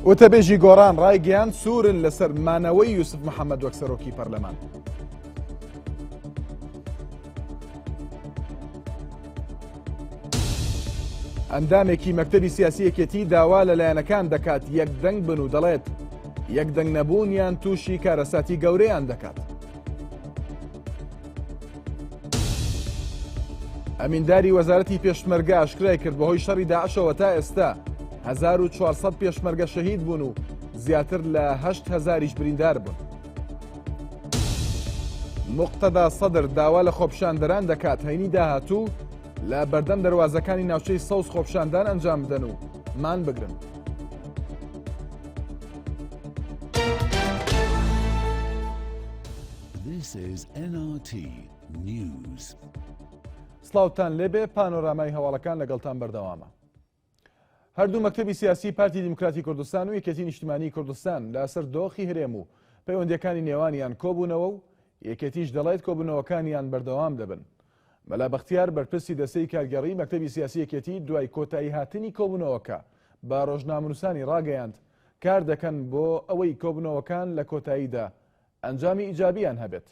وتەبێژی گۆڕان ڕایگەیاند سوورن لەسەر مانەوەی یوسف محەممەد وەک سەرۆکی پەرلەمان. ئەندامێکی مەکتەبی سیاسی یەکێتی داوا لە لایەنەکان دەکات یەک دەنگ بن و دەڵێت یەک دەنگ نەبوونیان تووشی کارەساتی گەورەیان دەکات. ئەمینداری وەزارەتی پێشمەرگە ئاشکرای کرد بەهۆی شەڕی داعشەوە تا ئێستا 1400 پێشمەرگە شەهید بوون و زیاتر لە 8هزاریش بریندار بوون. مقتەدا سەدر داوا لە خۆپیشاندەران دەکات هەینی داهاتوو لە بەردەم دەروازەکانی ناوچەی سەوز خۆپیشاندان ئەنجام بدەن و مان بگرن. This is NRT News. سڵاوتان لێبێ پانۆرامای هەواڵەکان لەگەڵتان بەردەوامە. هەردوو مەکتەبی سیاسی پارتی دیموکراتی کوردستان و یەکێتی نیشتیمانی کوردستان لەسەر دۆخی هەرێم و پەیوەندیەکانی نێوانیان کۆبوونەوە و یەکێتیش دەڵێت کۆبوونەوەکانیان بەردەوام دەبن. مەلا بەختیار بەرپرسی دەستەی کارگێڕیی مەکتەبی سیاسی یەکێتی دوای کۆتایی هاتنی کۆبوونەوەکە بە ڕۆژنامەنووسانی ڕاگەیاند کار دەکەن بۆ ئەوەی کۆبوونەوەکان لە کۆتاییدا ئەنجامی ئیجابیان هەبێت.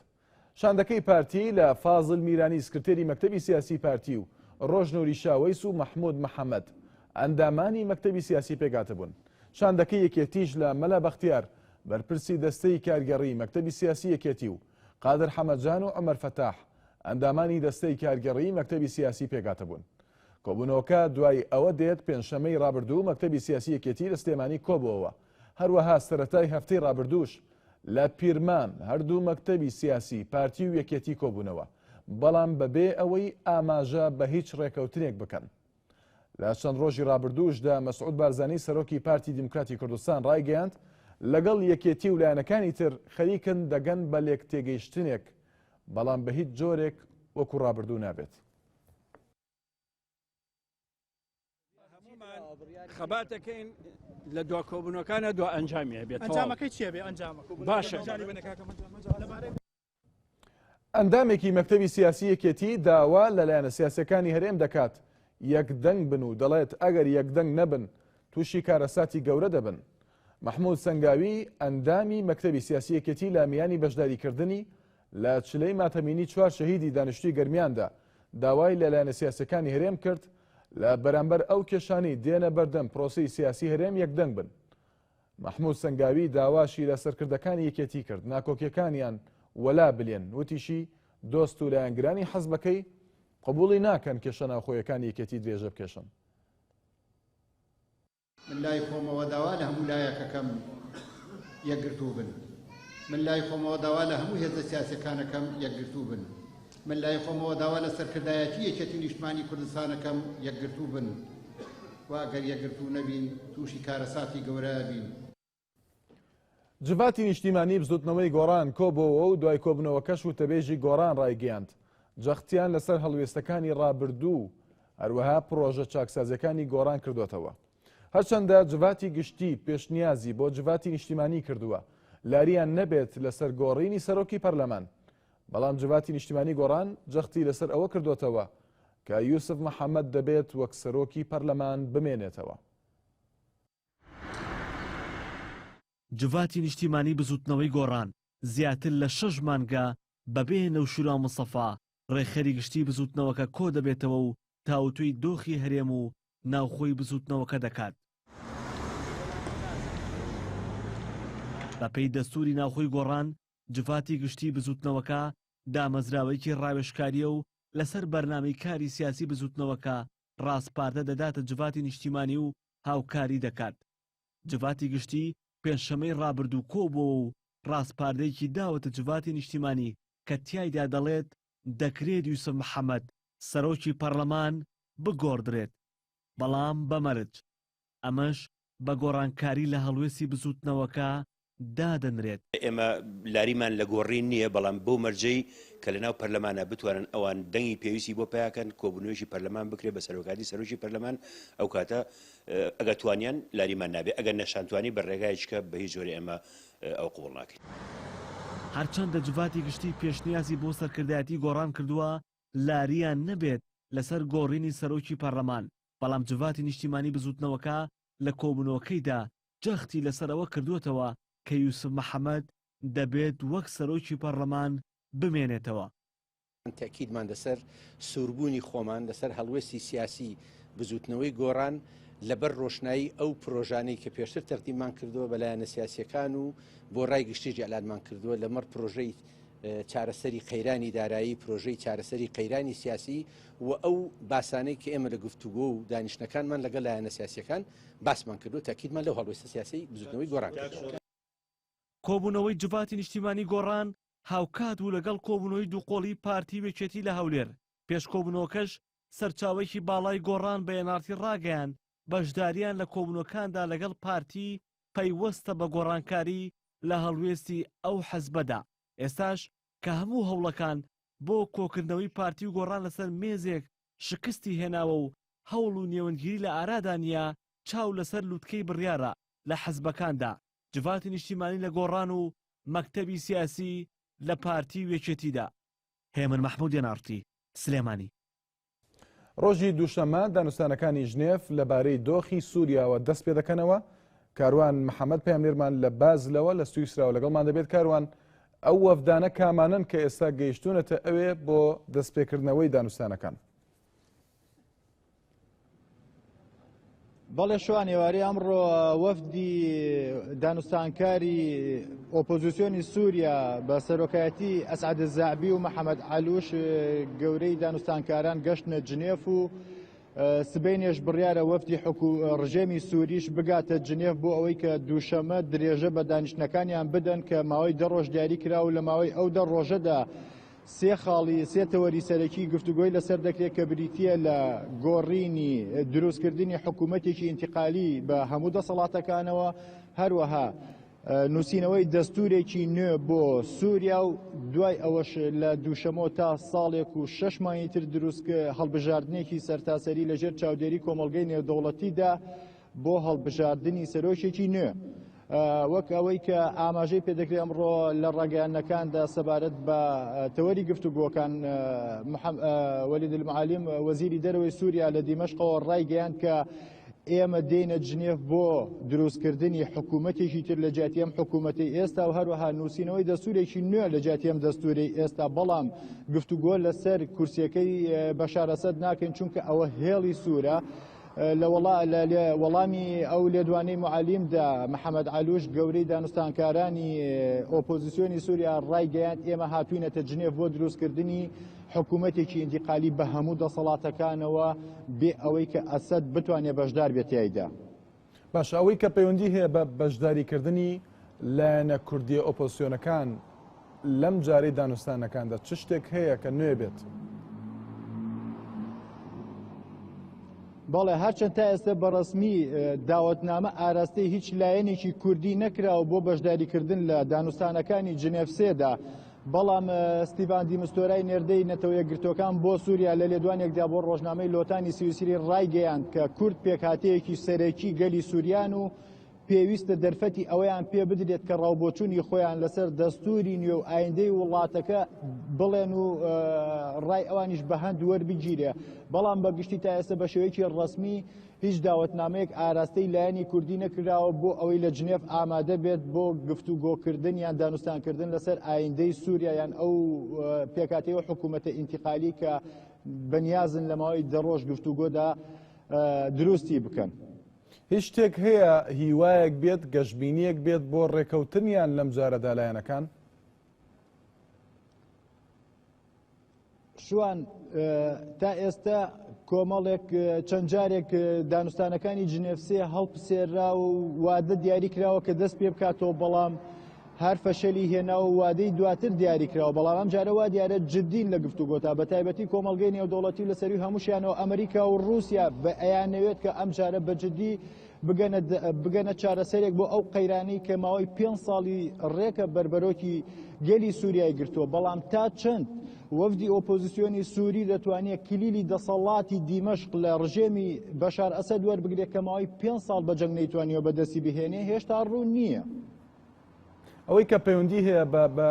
شاندەکەی پارتی لە فازل میرانی سکرتێری مەکتەبی سیاسی پارتی و ڕۆژ نوری شاوەیس و مەحمود محەمەد ئەندامانی مەکتەبی سیاسی پێکهاتبوون. شاندەکەی یەکێتیش لە مەلا بەختیار بەرپرسی دەستەی کارگێڕیی مەکتەبی سیاسی یەکێتی و قادر حەمەجان و عومەر فەتاح ئەندامانی دەستەی کارگێڕیی مەکتەبی سیاسی پێکهاتبوون. کۆبوونەوەکە دوای ئەوە دێت پێنجشەممەی ڕابردوو مەکتەبی سیاسی یەکێتی لە سلێمانی کۆبووەوە، هەروەها سەرەتای هەفتەی ڕابردووش لە پیرمام هەردوو مەکتەبی سیاسی پارتی و یەکێتی کۆبوونەوە، بەڵام بەبێ ئەوەی ئاماژە بە هیچ ڕێکەوتنێک بکەن. لە چەند ڕۆژی ڕابردووشدا مەسعود بارزانی سەرۆکی پارتی دیموکراتی کوردستان ڕایگەیاند، لەگەڵ یەکێتی و لایەنەکانی تر خەریکن دەگەن بە لێکتێگەیشتنێک، بەڵام بە هیچ جۆرێک وەکو ڕابردوو نابێت. هەموومان خەباتەکەین لە دوا کۆبوونەکانە دوا ئەنجامی هەبێت ئەنجامەکەی چیە بێ ئەنجامە باشە. ئەندامێکی مەکتەبی سیاسی یەکێتی داوا لە لایەنە سیاسیەکانی هەرێم دەکات یەک دەنگ بن و دەڵێت ئەگەر یەک دەنگ نەبن تووشی کارەساتی گەورە دەبن. مەحمود سەنگاوی ئەندامی مەکتەبی سیاسی یەکێتی لە میانی بەشداریکردنی لە چلەی ماتەمینی چوار شەهیدی دانیشتووی گەرمیاندا داوای لە لایەنە سیاسیەکانی هەرێم کرد لە بەرامبەر ئەو کێشانەی دێنە بەردەم پرۆسەی سیاسی هەرێم یەکدەنگ بن. مەحمود سەنگاوی داواشی لە سەرکردەکانی یەکێتی کرد ناکۆکیەکانیان وەلا بلێن، وتیشی، دۆست و لایەنگرانی حزبەکەی قبوڵی ناکەن کێشە ناوخۆیەکانی یەکێتی درێژە بکێشن. من لای خۆمەوە داوا لە هەموو لایەکەکەم یەکگرتوو بن. من لای خۆمەوە داوا لە هەموو هێزە سیاسیەکانەکەم یەکگرتوو بن. من لای خۆمەوە داوا لە سەرکردایەتی یەکێتی نیشتمانی کوردستانەکەم یەکگرتوو بن و ئەگەر یەکگرتوو نەبین تووشی کارەساتی گەورە ئەبین. جڤاتی نیشتیمانی بزوتنەوەی گۆڕان کۆبۆوە و دوای کۆبنەوەکەش وتەبێژی گۆڕان ڕایگەیاند، جەختیان لەسەر هەڵوێستەکانی ڕابردوو و هەروەها پڕۆژە چاکسازیەکانی گۆڕان کردۆتەوە. هەرچەندە جڤاتی گشتی پێشنیازی بۆ جڤاتی نیشتیمانی کردووە لاریان نەبێت لەسەر گۆڕینی سەرۆکی پەرلەمان، بەڵام جڤاتی نیشتیمانی گۆڕان جەختی لەسەر ئەوە کردۆتەوە کە یوسف محەمەد دەبێت وەک سەرۆکی پەرلەمان بمێنێتەوە. جڤاتی نیشتیمانی بزوتنەوەی گۆڕان زیاتر لە شەش مانگە بەبێ نەوشیروان مستەفا ڕێکخەری گشتی بزوتنەوەکە کۆدەبێتەوە و تاوتوێی دۆخی هەرێم و ناوخۆی بزوتنەوەکە دەکات. بەپێی دەستوری ناوخۆی گۆڕان، جڤاتی گشتی بزوتنەوەکە دامەزراوەیەکی ڕاوێژکارییە و لەسەر بەرنامەی کاری سیاسی بزوتنەوەکە ڕاسپاردە دەداتە جڤاتی نیشتیمانی و هاوکاری دەکات. جڤاتی گشتی پێنجشەممەی ڕابردوو کۆبووەوە و ڕاسپاردەیەکی داوەتە جڤاتی نیشتیمانی کە تیایدا دەڵێت دەکرێت یوسف محەمەد سەرۆکی پەڕلەمان بگۆڕدرێت بەڵام بە مەرج، ئەمەش بە گۆڕانکاری لە هەڵوێستی بزووتنەوەکە دادەنرێت. ئێمە لاریمان لە گۆڕین نییە، بەڵام بەو مەرجەی کە لەناو پەرلەمانا بتوانن ئەوان دەنگی پێویستی بۆ پەیاکەن، کۆبوونەوەیەکی پەرلەمان بکرێت بە سەرۆکایەتی سەرۆکی پەرلەمان، ئەو کاتە ئەگەر توانیان لاریمان نابێت، ئەگەر نەشانتوانی بە رێگایەکی کە بە هیچ جۆرێ ئێمە ئەوە قبوڵ ناکەین. هەرچەندە جڤاتی گشتی پێشنیازی بۆ سەرکردایەتی گۆڕان کردووە لارییان نەبێت لەسەر گۆڕینی سەرۆکی پەرلەمان، بەڵام جڤاتی نیشتیمانی بزووتنەوەکە لە کۆبوونەوەکەیدا. جەختی لەسەر ئەوە کردووەتەوە کە یوسف محەمەد دەبێت وەک سەرۆکی پەڕلەمان بمێنێتەوە. تەئکیدمان لەسەر سووربوونی خۆمان لەسەر هەڵوێستی سیاسی بزووتنەوەی گۆڕان لەبەر ڕۆشنایی ئەو پرۆژانەی کە پێشتر تەقدیممان کردووە بە لایەنە سیاسییەکان و بۆ ڕای گشتیش ئیعلانمان کردووە لەمەڕ پرۆژەی چارەسەری قەیرانی دارایی، پرۆژەی چارەسەری قەیرانی سیاسی و ئەو باسانەی کە ئێمە لە گفتوگۆ و دانیشتنەکانمان لەگەڵ لایەنە سیاسییەکان باسمان کردووە، تەئکیدمان لەو هەڵوێستە سیاسیەی بزووتنەوەی گۆڕان کردووە. کۆبوونەوەی جڤاتی نیشتیمانی گۆڕان هاوکات بوو لەگەڵ کۆبوونەوەی دووقۆڵی پارتی و یەکێتی لە هەولێر، پێش کۆبوونەوەکەش سەرچاوەیەکی باڵای گۆڕان بە ئێن ئاڕ تی ڕاگەیاند، بەشدارییان لە کۆبوونەوەکاندا لەگەڵ پارتی پەیوەستە بە گۆڕانکاری لە هەڵوێستی ئەو حزبەدا، ئێستاش کە هەموو هەوڵەکان بۆ کۆکردنەوەی پارتی و گۆڕان لەسەر مێزێک شکستی هێناوە و هەوڵ و نێوەندگیری لە ئارادا نییە، چاو لەسەر لوتکەی بڕیارە لە حزبەکاندا، جڤاتی نیشتیمانی لە گۆڕان و مەکتەبی سیاسی لە پارتی و یەکێتیدا. هێمن مەحمود ئێن ئاڕ تی، سلێمانی. ڕۆژی دووشەممە دانوستانەکانی ژنێف لەبارەی دۆخی سووریاوە دەست پێ دەکەنەوە. کاروان محەممەد پەیامنێرمان لە بازلەوە لە سویسراوە لەگەڵمان دەبێت. کاروان، ئەو وەفدانە کامانەن کە ئێستا گەیشتوونەتە ئەوێ بۆ دەستپێکردنەوەی دانوستانەکان؟ بەڵێ شوان ئێوارەی ئەمڕۆ وەفدی دانوستانکاری ئۆپۆزیسیۆنی سووریا بە سەرۆکایەتی ئەسعد زەعبی و محەممەد عەلوش گەورەی دانوستانکاران گەشتنە جنێف و سبەینێش بڕیارە وەفدی ڕژێمی سووریش بگاتە جنێف بۆ ئەوەی کە دووشەمە درێژە بە دانیشتنەکانیان بدەن کە ماوەی دە ڕۆژ دیاری کرا و لە ماوەی ئەو دە ڕۆژەدا سێ خاڵی سێ تەوەری سەرەکی گفتوگۆی لەسەر دەکرێت کە بریتییە لە گۆڕینی دروستکردنی حکوومەتێکی ئینتقالی بە هەموو دەسەڵاتەکانەوە، هەروەها نووسینەوەی دەستورێکی نوێ بۆ سووریا و دوای ئەوەش لە دووشەمۆ تا ساڵێک و شەش مانگی تر دروست هەڵبژاردنێکی سەرتاسەری لەژێر چاودێری کۆمەڵگەی نێودەوڵەتیدا بۆ هەڵبژاردنی سەرۆکێکی نوێ. وەک ئەوەی کە ئاماژەی پێدەکرێت ئەمڕۆ لە ڕاگەیاندنەکاندا سەبارەت بە تەوەری گفتوگۆکان وەلید المعالم وەزیری دەرەوەی سووریا لە دیمەشقەوە ڕایگەیاند کە ئێمە دێنە جنێف بۆ دروستکردنی حکوومەتێکی تر لە جیاتی ئەم حکوومەتی ئێستا و هەروەها نووسینەوەی دەستورێکی نوێ لە جیاتی ئەم دەستورەی ئێستا بەڵام گفتوگۆ لەسەر کورسیەکەی بەشار ئەسەد ناکەین چونکە ئەوە هێڵی سوورە. لە وەڵامی ئەو لێدوانەی معالیمدا محەممەد عەلوش گەورەی دانوستانکارانی ئۆپۆزیسیۆنی سووریا ڕایگەیاند ئێمە هاتوینەتە جنێف بۆ دروستکردنی حکوومەتێکی ئینتیقالی بە هەموو دەسەڵاتەکانەوە بێ ئەوەی کە ئەسەد بتوانێت بەشدار بێت تیایدا. باشە ئەوەی کە پەیوەندی هەیە بە بەشداریکردنی لایەنە کوردیە ئۆپۆزسیۆنەکان لەم جارەی دانوستانەکاندا چ شتێک هەیە کە نوێ بێت؟ بەڵێ هەرچەند تا ئێستا بە ڕەسمی داوەتنامە ئاراستەی هیچ لایەنێکی کوردی نەکراوە بۆ بەشداریکردن لە دانوستانەکانی جنێف سێدا بەڵام ستیڤان دیمستۆرای نێردەی نەتەوە یەکگرتووەکان بۆ سووریا لە لێدوانێکدا بۆ ڕۆژنامەی لۆتانی سویسری ڕایگەیاند کە کورد پێکهاتەیەکی سەرەکی گەلی سووریان و پێویستە دەرفەتی ئەوەیان پێ بدرێت کە ڕاوبۆچوونی خۆیان لەسەر دەستوری نوێ و ئایندەی وڵاتەکە بڵێن و ڕای ئەوانیش بە هەند وەربگیرێ بەڵام بە گشتی تا ئێستا بە شێوەیەکی ڕەسمی هیچ داوەتنامەیەک ئاراستەی لایەنی کوردی نەکراوە بۆ ئەوەی لە جنێف ئامادە بێت بۆ گفتوگۆکردن یان دانوستانکردن لەسەر ئایندەی سووریا یان ئەو پێکهاتەی و حکوومەتە ئینتیقالی کە بەنیازن لە ماوەی دە ڕۆژ گفتوگۆدا دروستی بکەن. هیچ شتێک هەیە هیوایەک بێت، گەشبینییەک بێت بۆ ڕێکەوتنیان لەم جارەدا لایەنەکان؟ شوان تا ئێستا کۆمەڵێک چەند جارێک دانوستانەکانی جنێف سێ هەڵپسێرا و وادە دیاری کراوە کە دەست پێ بکاتەوە بەڵام هەر فەشەلی هێنا و وادەی دواتر دیاری کراوە بەڵام ئەم جارە وا دیارە جدین لە گفتوگۆتا بە تایبەتی کۆمەڵگەی نێودەوڵەتی و لە سەروی هەمووشیانەوە ئەمریکا و رووسیا بە ئەیانەوێت کە ئەم جارە بە جدی بگەنە چارەسەرێک بۆ ئەو قەیرانەی کە ماوەی پێنج ساڵی ڕێکە بەربەرۆکی گەلی سووریای گرتووە، بەڵام تا چەند وەفدی ئۆپۆزیسیۆنی سووری دەتوانێت کلیلی دەسەڵاتی دیمەشق لە ڕژێمی بەشار ئەسەد وەربگرێت کە ماوەی پێنج ساڵ بە جەنگ نەیتوانیوە بەدەستی بهێنێ هێشتا ڕوون نییە. ئەوەی کە پەیوەندی هەیە بە بە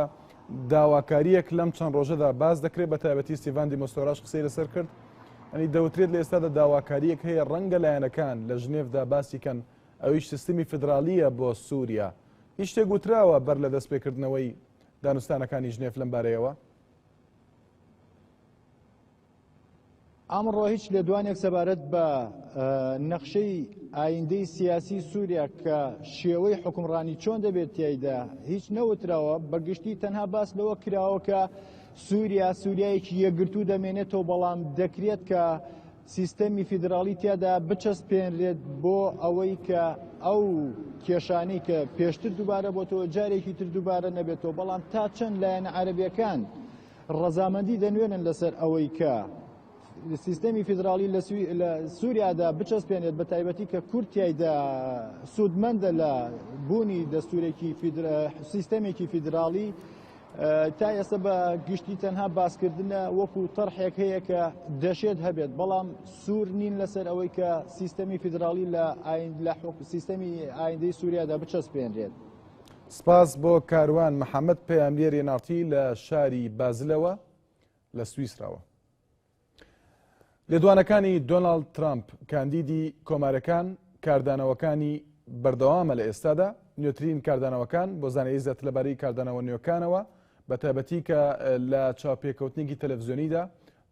داواکارییەک لەم چەند ڕۆژەدا باس دەکرێت بە تایبەتی ستیڤان دیمۆستۆراش قسەی لەسەر کرد ئەنی دەوترێت لە ئێستادا داواکارییەک هەیە ڕەنگە لایەنەکان لە ژنێفدا باسی کەن. ئەویش سیستمی فیدراڵییە بۆ سووریا. هیچ شتێک وتراوە بەر لە دەستپێکردنەوەی دانوستانەکانی ژنێف لەم بارەیەوە؟ ئەمڕۆ هیچ لێدوانێک سەبارەت بە نەخشەی ئایندەی سیاسی سووریا کە شێوەی حکومڕانی چۆن دەبێت تیایدا هیچ نەوتراوە بە گشتی تەنها باس لەوە کراوە کە سووریا سووریایەکی یەکگرتوو دەمێنێتەوە بەڵام دەکرێت کە سیستەمی فیدراڵی تیادا بچەسپێنرێت بۆ ئەوەی کە ئەو کێشانەی کە پێشتر دووبارە بۆتەوە جارێکی تر دووبارە نەبێتەوە بەڵام تا چەند لایەنە عەرەبیەکان ڕەزامەندی دەنوێنن لەسەر ئەوەی کە سیستەمی فیدراڵی لە سووریادا بچەسپێنێت بە تایبەتی کە کورد تیایدا سوودمەندە لە بوونی دەستورێکی سیستەمێکی فیدراڵی تا ئێستا بە گشتی تەنها باسکردنە وەکو تەرحێک هەیە کە دەشێت هەبێت بەڵام سوور نین لەسەر ئەوەی کە سیستەمی فیدراڵی لە لە سیستەمی ئایندەی سووریادا بچەسپێنرێت. سپاس بۆ کاروان محەممەد پەیامنێری NRT لە شاری بازلەوە لە سویسراوە. لێدوانەکانی دۆناڵد ترامپ کاندیدی کۆمارەکان کاردانەوەکانی بەردەوامە لە ئێستادا نوێترین کاردانەوەکان بۆ زانیاری زیاتر لەبارەی کاردانەوە نوێکانەوە بە تایبەتی کە لە چاوپێکەوتنێکی تەلەڤزیۆنیدا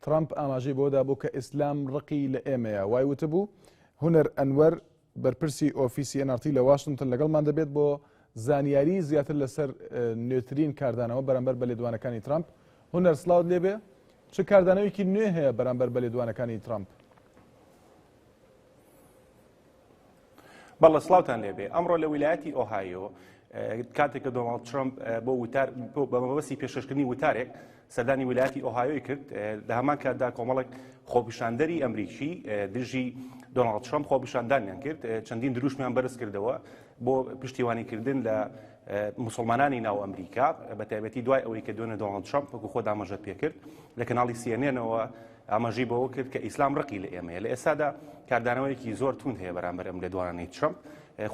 ترامپ ئاماژەی بۆدا بوو کە ئیسلام ڕقی لە ئێمەیە وای وتبوو هونەر ئەنوەر بەرپرسی ئۆفیسی NRT لە واشنتن لەگەڵمان دەبێت بۆ زانیاری زیاتر لەسەر نوێترین کاردانەوە بەرامبەر بە لێدوانەکانی ترامپ. هونەر سڵاوت لێبێ، چ کاردانەوەیەکی نوێ هەیە بەرامبەر بە لێدوانەکانی ترامپ؟ بەڵێ سڵاوتان لێبێ. ئەمڕۆ لە ویلایەتی ئۆهایۆ کاتێک کە دۆناڵد ترەمپ بۆ وتار بە مەبەستی پێشکەشکردنی وتارێک سەردانی ویلایەتی ئۆهایۆی کرد، لە هەمان کاتدا کۆمەڵێک خۆپیشاندەری ئەمریکی دژی دۆناڵد ترەمپ خۆپیشاندانیان کرد، چەندین دروشمیان بەرز کردەوە بۆ پشتیوانیکردن لە موسڵمانانی ناو ئەمریکا، بە تایبەتی دوای ئەوەی کە دوێنێ دۆناڵد ترەمپ وەکو خۆت ئاماژەت پێکرد لە کەناڵی سیێنێنەوە ئاماژەی بەوە کرد کە ئیسلام ڕقی لە ئێمەیە. لە ئێستادا کاردانەوەیەکی زۆر توند هەیە بەرامبەر ئەم لێدوانانەی ترەمپ.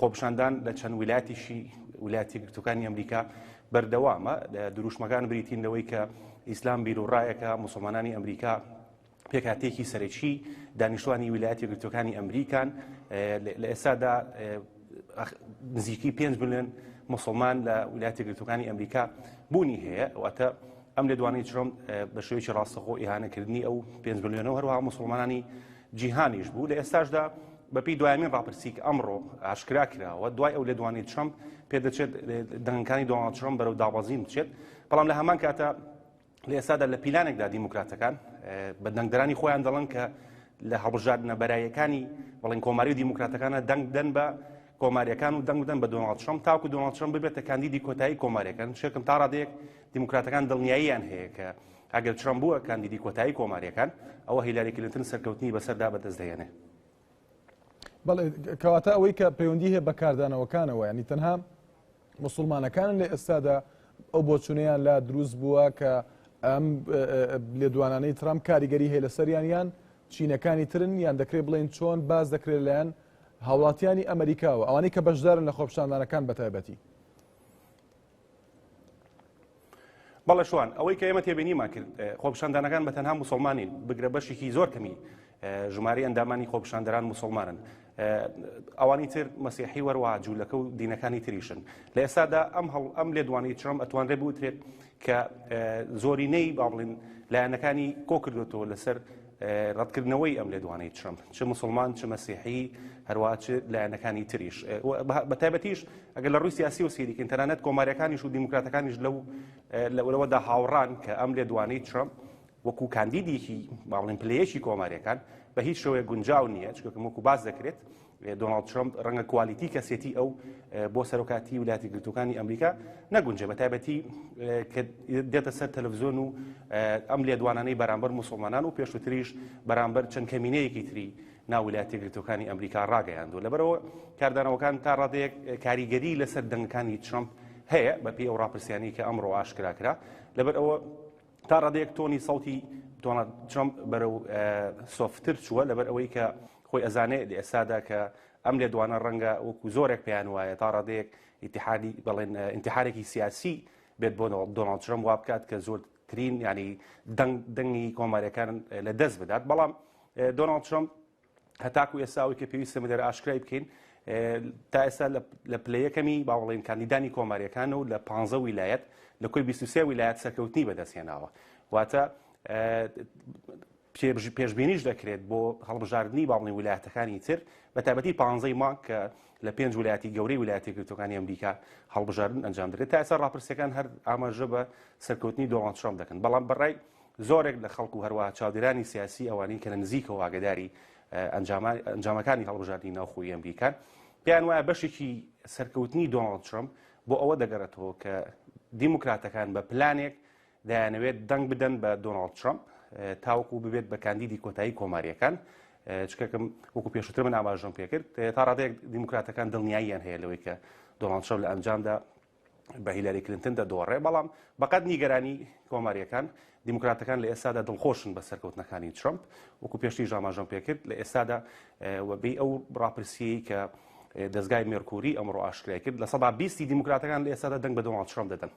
خۆپیشاندان لە چەند ویلایەتیشی ویلایەتی یەکگرتووەکانی ئەمریکا بەردەوامە. دروشمەکان بریتین لەوەی کە ئیسلام بیروڕایەکە، موسڵمانانی ئەمریکا پێکهاتەیەکی سەرەکی دانیشتوانی ویلایەتی یەکگرتووەکانی ئەمریکان. لە ئێستادا نزیکی 5 ملیۆن موسڵمان لە ویلایەتی یەکگرتووەکانی ئەمریکا بوونی هەیە. واتە ئەم لێدوانەی ترەمپ بە شێوەیەکی ڕاستەخۆ ئیهانەکردنی ئەو 5 ملیۆنە و هەروەها موسڵمانانی جیهانیش بوو. لە ئێستاشدا بەپێی دوایەمین ڕاپرسی کە ئەمڕۆ ئاشکرا کراوە، دوای ئەو لێدوانەی ترەمپ پێدەچێت دەنگەکانی دۆناڵد ترەمپ بەرەو دابەزین بچێت، بەڵام لە هەمان کاتە لە ئێستادا لە پیلانێکدا دیموکراتەکان بە دەنگدەرانی خۆیان دەڵێن کە لە هەڵبژاردنە بەرایەکانی بەڵێن کۆماری و دیموکراتەکانە دەنگ بدەن بە کۆماریەکان و دەنگ بدەن بە دۆناڵد ترەمپ تاوەکو دۆناڵد ترەمپ ببێتە کاندیدی کۆتایی کۆماریەکان. شێرکم تا ڕادەیەک دیموکراتەکان دڵنیاییان هەیە کە ئەگەر ترەمپ بووە کاندیدی کۆتایی کۆماریەکان ئەوە هیلاری کلینتن سەرکەوتنی بەسەردا بەدەست دەهێنێ. بەڵێ کەواتە ئەوەی کە پەیوەندی هەیە بە کاردانەوەکانەوە ینی تەنها مسلمانەکانن لە ئێستادا ئەو بۆچونەیان لا دروست بووە کە ئەم لێدوانانەی ترامپ کاریگەری هەیە لەسەریان یان چینەکانی ترن یان دەکرێت بڵێن چۆن باز دەکرێت لایەن هاوڵاتیانی ئەمریکاوە ئەوانەی کە بەشدارن لە خۆپیشاندانەکان بەتایبەتی. بەڵێ شوان، ئەوەی کە ئێمە تێبینیمان کرد خۆپیشاندانەکان بە تەنها موسڵمان نین، بگرە بەشێکی زۆر کەمی ژمارەی ئەندامانی خۆپیشاندەران موسڵمانن، ئەوانی تر مەسیحی وەروەها جوولەکە و دینەکانی تریشن. لە ئێستادا ئەم هەڵ ئەم لێدوانەی ترەمپ ئەتوانرێت بوترێت کە زۆرینەی با بڵێن لایەنەکانی کۆ کردوێتەوە لەسەر ڕەتکردنەوەی ئەم لێدوانەی ترەمپ، چ موسڵمان چ مەسیحی هەروەها چ لایەنەکانی تریش. بە تایبەتیش ئەگەر لە ڕووی سیاسیەوە سەیری کەین تەنانەت کۆماریەکانیش و دیموکراتەکانیش لەو لەوەدا هاوڕان کە ئەم لێدوانەی ترەمپ وەکو کاندیدێکی با بڵێین پلەیەکی کۆماریەکان بە هیچ شێوەیەک گونجاو نییە، چونکە وەکو باس دەکرێت دۆناڵد ترەمپ ڕەنگە کوالیتی کەسێتی ئەو بۆ سەرۆکاتی ویلایەتە یەکگرتووەکانی ئەمریکا نەگونجێ، بە تایبەتی کە دێتە سەر تەلەڤزیۆن و ئەم لێدوانانەی بەرامبەر موسڵمانان و پێشووتریش بەرامبەر چەند کەمینەیەکی تری ناو ویلایەتە یەکگرتووەکانی ئەمریکا ڕاگەیاندووە. لەبەرئەوە کاردانەوەکان تا ڕادەیەک کاریگەری لەسەر دەنگەکانی ترەمپ هەیە بەپێی ئەو ڕاپرسیانەی کە ئەمڕۆ ئاشکرا کرا. لەبەرئەوە تا ڕادەیەک تۆنی سەوتی دۆناڵد ترەمپ بەرەو سۆفتتر چووە، لەبەر ئەوەی کە خۆی ئەزانێ لە ئێستادا کە ئەم لێدوانە ڕەنگە وەکو زۆرێک پێیان وایە تا ڕادەیەک ئیتحادی بەڵێن ئینتحارێکی سیاسی بێت بۆ دۆناڵد ترەمپ وا بکات کە زۆرترین ینی دەنگ دەنگی کۆماریەکان لە دەست بدات. بەڵام دۆناڵد ترەمپ هەتاکو ئێستا ئەوەی کە پێویستە ملێرە ئاشکرای بکەین تا ئێستا لە پلە یەکەمی با بڵێین کاندیدانی کۆماریەکان و لە 15 ویلایەت لە کۆی 23 ویلایەت سەرکەوتنی بەدەستهێناوە واتە پێشبینیش دەکرێت بۆ هەڵبژاردنی با بڵێین ویلایەتەکانی تر بە تایبەتی پانزەی مانگ کە لە پێنج ویلایەتی گەورەی ویلایەتە یەکگرتووەکانی ئەمریکا هەڵبژاردن ئەنجام دەدرێت تا ئێستا ڕاپرسیەکان هەر ئاماژە بە سەرکەوتنی دۆناڵد ترامپ دەکەن بەڵام بەڕای زۆرێک لە خەڵک و هەروەها چاودێرانی سیاسی ئەوانەی کە لە نزیکەوە ئاگداری ئەنجامەکانی هەڵبژاردنی ناوخۆی ئەمریکان پێیان وایە بەشێکی سەرکەوتنی دۆناڵد ترامپ بۆ ئەوە دەگەڕێتەوە کە دیموکراتەکان بە پلانێک دەیانەوێت دەنگ بدەن بە دۆناڵد ترەمپ تاوەکو ببێت بە کاندیدی کۆتایی کۆمارییەکان چکەکەم وەکو پێشووتر من ئاماژەم پێکرد تا ڕادەیەک دیموکراتەکان دڵنیاییان هەیە لەوەی کە دۆناڵد ترەمپ لە ئەنجامدا بە هیلاری کلینتن دەدۆڕێ بەڵام بەقەد نیگەرانی کۆماریەکان دیموکراتەکان لە ئێستادا دڵخۆشن بە سەرکەوتنەکانی ترەمپ وەکو پێشتریش ئاماژەم پێکرد لە ئێستادا وەبی ئەو ڕاپرسیەی کە دەستگای مێرکوری ئەمڕۆ ئاشکرای کرد 20% دیموکراتەکان لە ئێستادا دەنگ بە دۆناڵد ترەمپ دەدەن.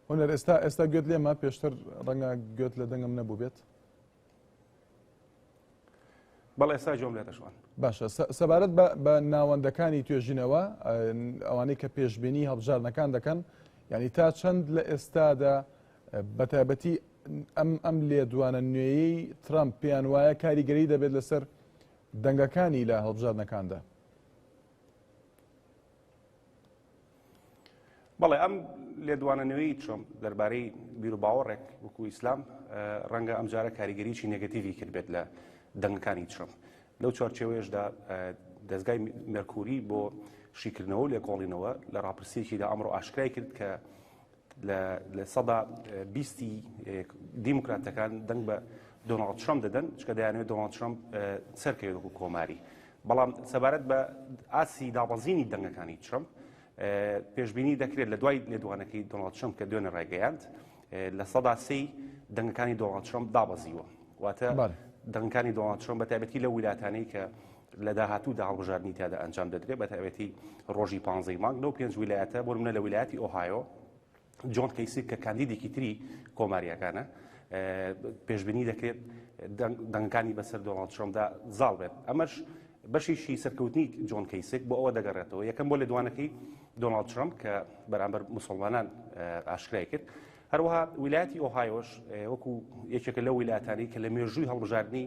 هونەر ئێستا ئێستا گوێت لێمە پێشتر ڕەنگە گوێت لە دەنگم نەبوو بێت بەڵێ ئێستا گوێم لێتە شوان باشە سەبارەت بە ناوەندەکانی توێژینەوە ئەوانەی کە پێشبینی هەڵبژاردنەکان دەکەن یعنی تا چەند لە ئێستادا بەتایبەتی ئەم ئەم لێدوانە نوێیەی ترامپ پێیان وایە کاریگەری دەبێت لەسەر دەنگەکانی لە هەڵبژاردنەکاندا. بەڵێ ئەم لێدوانە نوێی ترۆمپ دەربارەی بیروباوەڕێک وەکو ئیسلام ڕەنگە ئەمجارە کاریگەریی نێگەتیڤی کردبێت لە دەنگەکانی ترۆمپ لەو چوارچێوەیەشدا دەستگای مێرکوری بۆ شیکردنەوە و لێکۆڵینەوە لە ڕاپرسیەکیدا ئەمڕۆ ئاشکرای کرد کە 20% دیموکراتەکان دەنگ بە دۆناڵد ترەمپ دەدەن چکە دەیانەوێت دۆناڵد ترەمپ سەرکەوێت وەکو کۆماری بەڵام سەبارەت بە ئاستی دابەزینی دەنگەکانی ترەمپ پێشبینی دەکرێت لە دوای لێدوانەکەی دۆناڵد ترەمپ کە دوێنێ ڕایگەیاند 3% دەنگەکانی دۆناڵد ترەمپ دابەزیوە واتە دەنگەکانی دۆناڵد ترەمپ بە تایبەتی لە ویلایەتانەی کە لە داهاتوودا هەڵبژاردنی تیادا ئەنجام دەدرێت بە تایبەتی ڕۆژی پانزەی مانگ لەو پێنج ویلایەتە بۆ نمونە لە ویلایەتی ئۆهایۆ جۆن کەیسیک کە کاندیدێکی تری کۆمارییەکانە پێشبینی دەکرێت دەنگەکانی بەسەر دۆناڵد ترەمپدا زاڵ بێت ئەمەش بەشێکی سەرکەوتنی جۆن کەیسک بۆ ئەوە دەگەڕێتەوە یەکەم بۆ لێدوانەکەی دۆناڵد ترەمپ کە بەرامبەر مسلمانان ئاشکرای کرد هەروەها ویلایەتی ئۆهایۆش وەکو یەکێکە لەو ویلایەتانەی کە لە مێژووی هەڵبژاردنی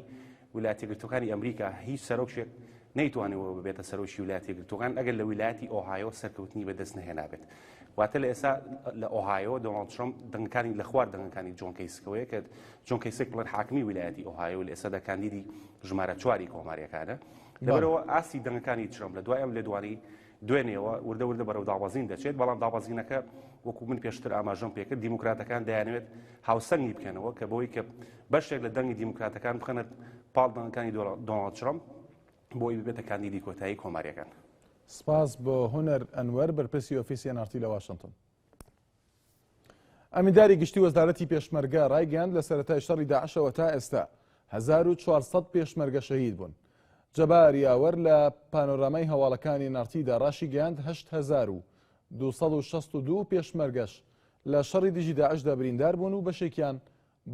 ویلایەتە یەکگرتووەکانی ئەمریکا هیچ سەرۆکێک نەیتوانیوە ببێتە سەرۆکی ویلایەتە یەکگرتووەکان ئەگەر لە ویلایەتی ئۆهایۆ سەرکەوتنی بەدەست نەهێنابێت. واتە لە ئێستا لە ئۆهایۆ دۆناڵد ترەمپ دەنگەکانی لە خوار دەنگەکانی جۆن کەیسکەوەیە کە جۆن کەیسک بڵێن حاکمی ویلایەتی ئۆهایۆ لە ئێستادا کاندیدی ژمارە چواری کۆماریەکانە. لەبەرەوە ئاستی دەنگەکانی ترەمپ لە دوای ئەم لێدوانی دوێنێوە وردە وردە بەرەو دابەزین دەچێت، بەڵام دابەزینەکە وەکو من پێشتر ئاماژەم پێکرد دیموکراتەکان دەیانەوێت هاوسەنگی بکەنەوە کە بەوەی کە بەشێک لە دەنگی دیموکراتەکان بخەنە پاڵ دەنگەکانی دۆناڵد ترەمپ بۆی ببێتە کاندیدی کۆتایی کۆماریەکان. سپاس بۆ هونەر ئەنوەر بەرپرسی ئۆفیسی ئێن ئاڕ تی لە واشنتن. ئەمینداری گشتی وەزارەتی پێشمەرگە ڕایگەیاند لە سەرەتای شەڕی داعشەوە تا ئێستا 1400 پێشمەرگە شەهید بوون. جەبار یاوەر لە پانۆرامای هەواڵەکانی نارتیدا ڕاشیگەیاند 8262 پێشمەرگەش لە شەڕی دژی داعشدا بریندار بوون و بەشێکیان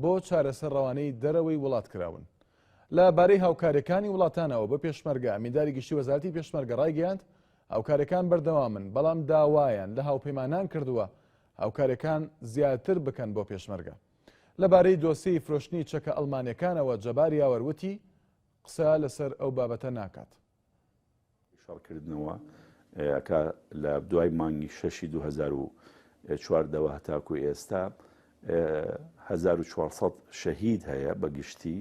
بۆ چارەسەر ڕەوانەی دەرەوەی وڵات کراون. لە بارەی هاوکاریەکانی وڵاتانەوە بۆ پێشمەرگە، ئەمینداری گشتی وەزارەتی پێشمەرگە ڕایگەیاند، هاوکاریەکان بەردەوامن، بەڵام داوایان لە هاوپەیمانان کردووە هاوکاریەکان زیاتر بکەن بۆ پێشمەرگە. لە بارەی دۆسیەی فرۆشتنی چەکە ئەڵمانیەکانەوە جەبار یاوەر وتی، قسە لەسەر ئەو بابەتە ناکات. شەڕکردنەوە ئەکا لە دوای مانگی شەشی 2014 ەوە هەتاکو ئێستا 1400 شەهید هەیە بە گشتی